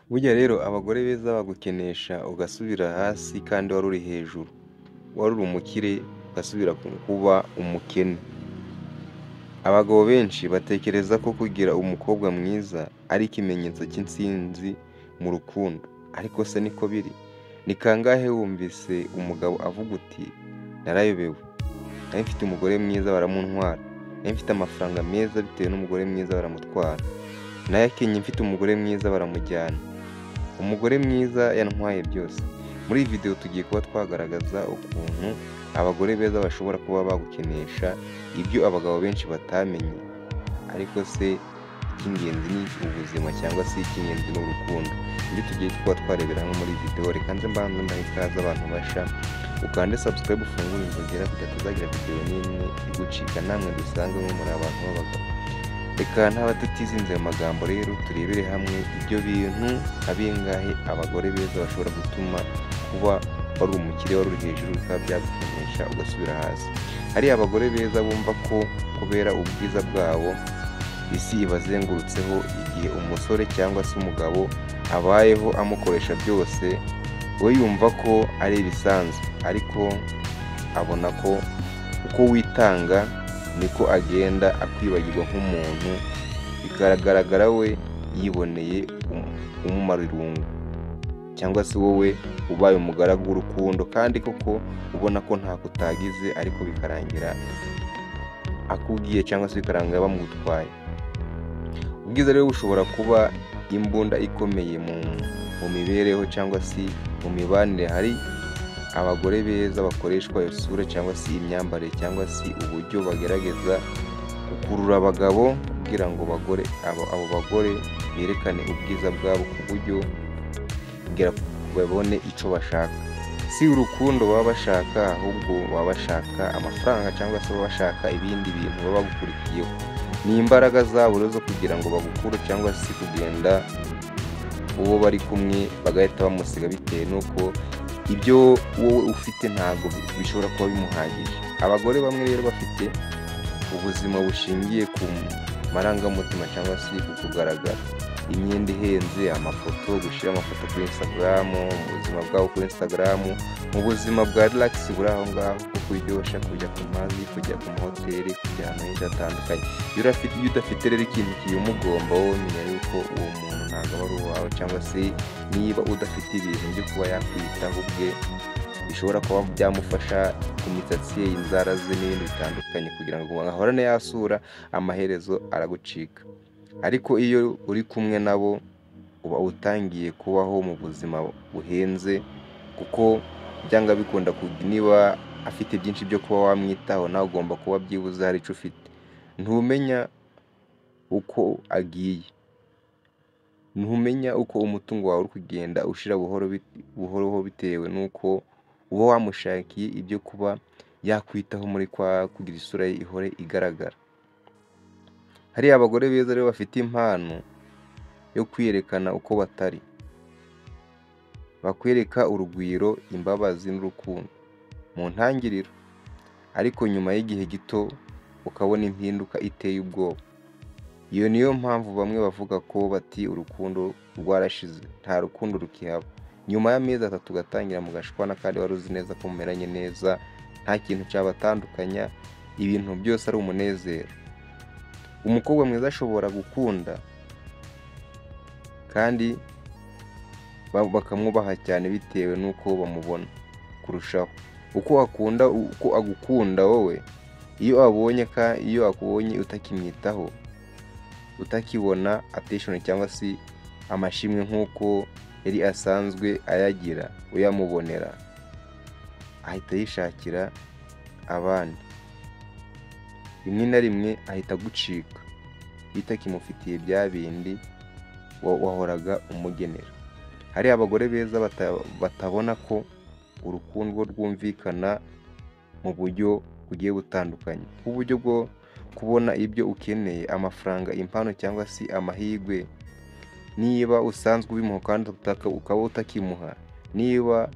Burya rero abagore beza bagukenesha ugasubira hasi kandi wari uri hejuru, wari uri umukire ugasubira kuba umukene. Abagabo benshi batekereza ko kugira umukobwa mwiza ari ikimenyetso cy'intsinzi mu rukundo, ariko se niko biri? Ni kangahe wumvise umugabo avuga uti narayobewe, nari mfite umugore mwiza baramuntwara, nari mfite amafaranga meza bitewe n'umugore mwiza baramutwara, nayakenye mfite umugore mwiza baramujyana, umugore mwiza yantwaye byose. Muri iyi video tugiye kuba twagaragaza ukuntu abagore beza bashobora kuba bagukenesha ibyo abagabo benshi batamenye, ariko se icy'ingenzi ni ubuzima cyangwa se icy'ingenzi ni urukundo. Ibyo tugiye kuba twarebera hamwe muri iyi video, reka nze mbanze mbahe ikaze abantu basha, ukande subscribe ufungure inzogera kugira hatazagira video n'imwe igucika, namwe dusange mwe muri abantu b'abagabo. Reka ntaba tutizinze mu magambo rero turebere hamwe ibyo bintu nka bingahe abagore beza bashobora gutuma kuba wari umukire wari uri hejuru bikaba byagukenesha ugasubira hasi. Hari abagore beza bumva ko kubera ubwiza bwabo isi ibazengurutseho, igihe umusore cyangwa se umugabo abayeho amukoresha byose, we yumva ko ari ibisanzwe, ariko abona ko uko witanga niko agenda akwibagirwa nk'umuntu, bikagaragara we yiboneye umumara irungu, cyangwa se wowe ubaye umugaragu w'urukundo kandi koko ubona ko ntako utagize, ariko bikarangira akubwiye cyangwa se bikarangira bamutwaye. Ubwiza rero bushobora kuba imbunda ikomeye mu mibereho cyangwa se mu mibanire. Hari abagore beza bakoreshwa isura cyangwa se imyambarire cyangwa se uburyo bagerageza gukurura abagabo kugira ngo abo bagore berekane ubwiza bwabo ku buryo kugira babone icyo bashaka. Si urukundo baba bashaka, ahubwo baba bashaka amafaranga cyangwa se baba bashaka ibindi bintu baba bagukurikiyeho. Ni imbaraga zabo rero zo kugira ngo bagukure cyangwa se kugenda uwo bari kumwe bagahita bamusiga bitewe n'uko ibyo wowe ufite ntabwo bishobora kuba bimuhagije. Abagore bamwe rero bafite ubuzima bushingiye ku marangamutima cyangwa se ku kugaragara, imyenda ihenze, amafoto, gushyira amafoto kuri Instagram, mu buzima bwabo kuri Instagram, mu buzima bwa relax buri aho ngaho bwo kuryoshya, kujya ku mazi, kujya ku mahoteli, kujya ahantu henshi hatandukanye. Iyo udafite rero ikintu kiyumugomba, wowe menya yuko uwo muntu ntabwo aba ari uwawe, cyangwa se niba udafite ibintu byo kuba yakwitaho ubwe bishobora kuba byamufasha ku misatsi ye, inzara ze n'ibindi bitandukanye, kugira ngo ahorane yasura, amaherezo aragucika. Ariko iyo uri kumwe nabo uba utangiye kubaho mu buzima buhenze, kuko byanga bikunda niba afite byinshi byo kuba wamwitaho, nawe ugomba kuba byibuze hari icyo ufite. Ntumenya uko agiye, ntumenya uko umutungo wawe uri kugenda ushira buhoro buhoro bitewe n'uko uba wamushakiye ibyo kuba yakwitaho muri kwa kugira isura ye ihore igaragara. Hari abagore beza rero bafite impano yo kwiyerekana uko batari, bakwereka urugwiro, imbabazi n'urukundo mu ntangiriro, ariko nyuma y'igihe gito ukabona impinduka iteye ubwoba. Iyo niyo mpamvu bamwe bavuga ko bati urukundo rwarashize, nta rukundo rukihaba. Nyuma y'amezi atatu ugatangira mugashwana kandi wari uzi neza ko mumeranye neza, nta kintu cyabatandukanya, ibintu byose ari umunezero. Umukobwa mwiza ashobora gukunda kandi bakamwubaha cyane bitewe n'uko bamubona kurushaho. Uko akunda, uko agukunda wowe, iyo abonye iyo akubonye utakimwitaho, utakibona attention cyangwa se amashimwe nk'uko yari asanzwe ayagira, uyamubonera, ahita yishakira abandi. Rimwe na rimwe ahita agucika bitakimufitiye bya bindi wahoraga umugenera. Hari abagore beza batabona ko urukundo rwumvikana mu buryo bugiye butandukanye, nk'uburyo bwo kubona ibyo ukeneye, amafaranga, impano cyangwa se amahirwe. Niba usanzwe ubimuha kandi ukaba utakimuha, niba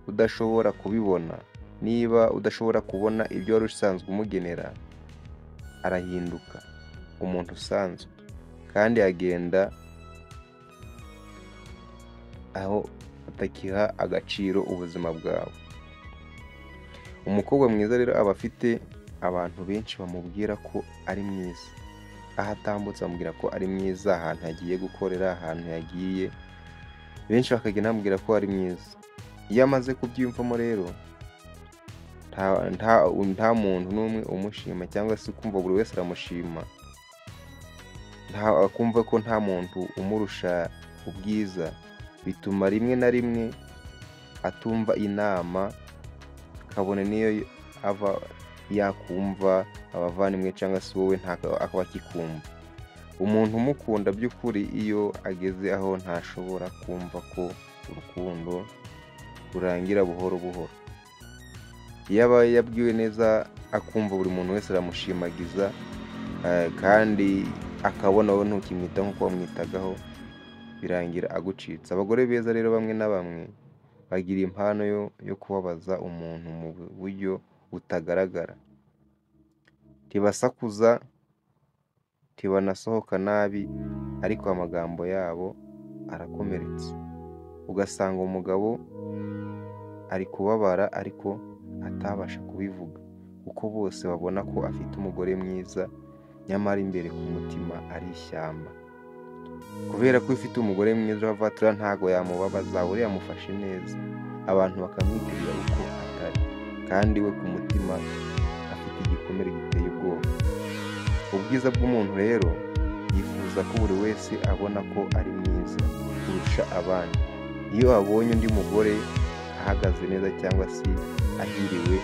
udashobora kubibona, niba udashobora kubona ibyo wari usanzwe umugenera, arahinduka umuntu usanzwe kandi agenda aho utakiha agaciro ubuzima bwawe. Umukobwa mwiza rero aba afite abantu benshi bamubwira ko ari mwiza, aho atambutse bamubwira ko ari mwiza, ahantu yagiye gukorera, ahantu yagiye, benshi bakagenda bamubwira ko ari mwiza. Iyo amaze kubyiyumvamo rero nta muntu n'umwe umushima cyangwa se ukumva buri wese aramushima, akumva ko nta muntu umurusha ubwiza, bituma rimwe na rimwe atumva inama, kabone n'iyo ava yakumva abavandimwe cyangwa se wowe akaba akikumva. Umuntu umukunda by'ukuri iyo ageze aho ntashobora kumva ko urukundo rurangira buhoro buhoro. Iyo aba yabwiwe neza akumva buri muntu wese aramushimagiza, kandi akabona wowe ntukimwitaho nk'uko wamwitagaho, birangira agucitse. Abagore beza rero bamwe na bamwe bagira impano yo kubabaza umuntu mu buryo butagaragara. Ntibasakuza, ntibanasohoka nabi, ariko amagambo yabo arakomeretsa. Ugasanga umugabo ari kubabara ariko atabasha kubivuga, kuko bose babona ko afite umugore mwiza, nyamara imbere ku mutima ari ishyamba. Kubera ko ufite umugore mwiza wa vatura ntago yamubabaza, uriya yamufashe neza, abantu bakamwitirira uko atari, kandi we ku mutima afite igikomere giteye ubwoba. Ubwiza bw'umuntu rero yifuza ko buri wese abona ko ari mwiza kurusha abandi. Iyo abonye undi mugore ahagaze neza cyangwa se ahiriwe,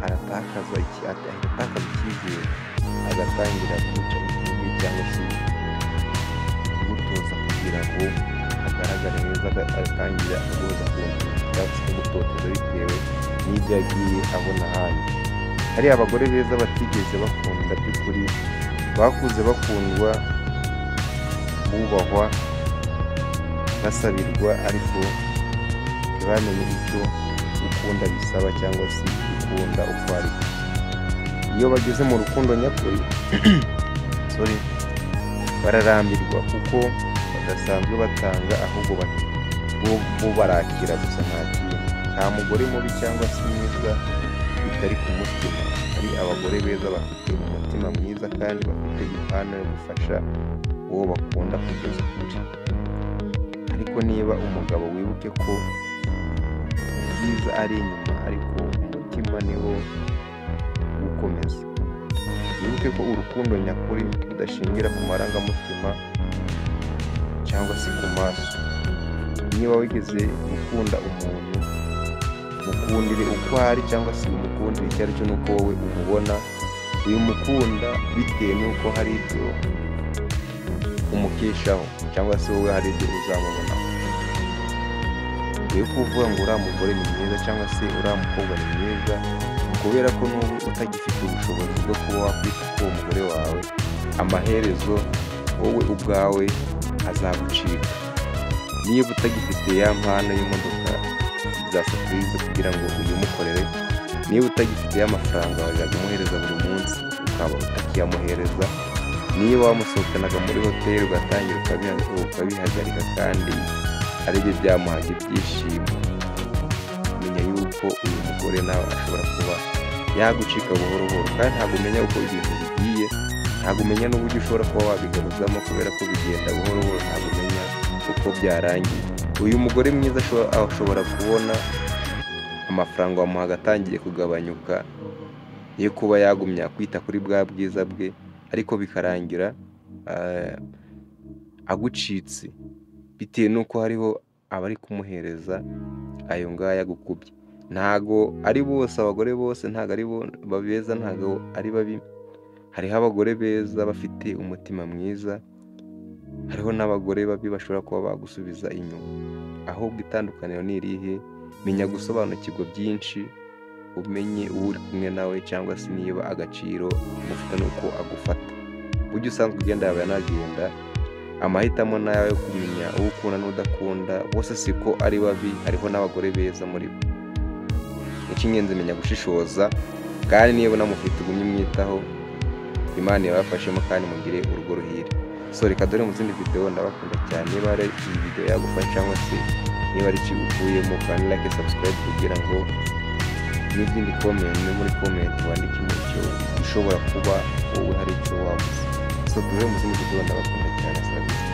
aratakaza icyizere, agatangira guca intege cyangwa se kugutoza kugira ngo agaragare neza, agatangira aguhoza ku ntoki cyangwa se kugutoteza bitewe n'ibyo yagiye abona ahandi. Hari abagore beza batigeze bakunda by'ukuri, bakuze bakundwa, bubahwa, basabirwa, ariko ntibamenye icyo gukunda bisaba cyangwa se gukunda uko ari. Iyo bageze mu rukundo nyakuri bararambirwa kuko badasanzwe batanga, ahubwo bo barakira gusa nta kintu. Nta mugore mubi cyangwa se mwiza bitari ku mutima. Hari abagore beza bafite umutima mwiza kandi bafite impano yo gufasha uwo bakunda kugeza kure. Ariko niba umugabo wibuke ko ubwiza ari inyuma, ariko umutima niwo ukomeza. Wibuke ko urukundo nyakuri rudashingira ku marangamutima cyangwa se ku maso. Niba wigeze gukunda umuntu, mukundire uko ari cyangwa se umukundire icyo ari cyo nuko wowe umubona, wimukunda bitewe n'uko hari ibyo umukeshaho cyangwa se wowe hari ibyo uzamubonaho. Iyo kuvuga ngo uriya mugore ni mwiza cyangwa se uriya mukobwa ni mwiza, kubera ko n'ubu utagifite ubushobozi bwo kuba wakwita kuri uwo mugore wawe, amaherezo wowe ubwawe azagucika. Niba utagifite ya mpano y'imodoka za surprise kugira ngo uyimukorere, niba utagifite ya mafaranga wajyaga umuhereza buri munsi ukaba utakiyamuhereza, niba wamusohokanaga muri hoteli ugatangira ukabihagarika kandi aribyo byamuhaga ibyishimo, menya yuko uyu mugore nawe ashobora kuba yagucika buhoro buhoro, kandi ntabwo umenya uko ibintu bigiye, ntabwo umenya n'uburyo ushobora kuba wabigaruzamo kubera ko bigenda buhoro buhoro, ntabwo umenya uko byarangiye. Uyu mugore mwiza ashobora kubona amafaranga wamuhaga atangiye kugabanyuka yo kuba yagumya kwita kuri bwa bwiza bwe, ariko bikarangira agucitse bitewe n'uko hariho abari kumuhereza ayo ngayo agukubye. Ntago ari bose, abagore bose ntago ari beza, ntago ari babi. Hariho abagore beza bafite umutima mwiza, hariho n'abagore babi bashobora kuba bagusubiza inyuma. Ahubwo itandukaniro ni irihe? Menya gusobanukirwa byinshi, umenye uwo uri kumwe nawe cyangwa se niba agaciro umufite n'uko agufata. Ujye usanzwe ugenda yaba yanagenda, amahitamo nayo yo kumenya uwo ukunda n'udakunda, bose siko ari babi, hariho n'abagore beza muri bo. Icy'ingenzi menya gushishoza, kandi niba unamufite ugumye umwitaho, Imana ibafashemo kandi mugire urugo ruhire. So reka dore mu zindi video, ndabakunda cyane. Niba ari iyi video yagufasha cyangwa se niba ari icyo ukuyemo, kandi like, subscribe kugira ngo n'izindi comment, no muri comment wandikemo icyo ushobora kuba wowe hari icyo wabuze. So duhure mu zindi video, ndabakunda cyane. Service.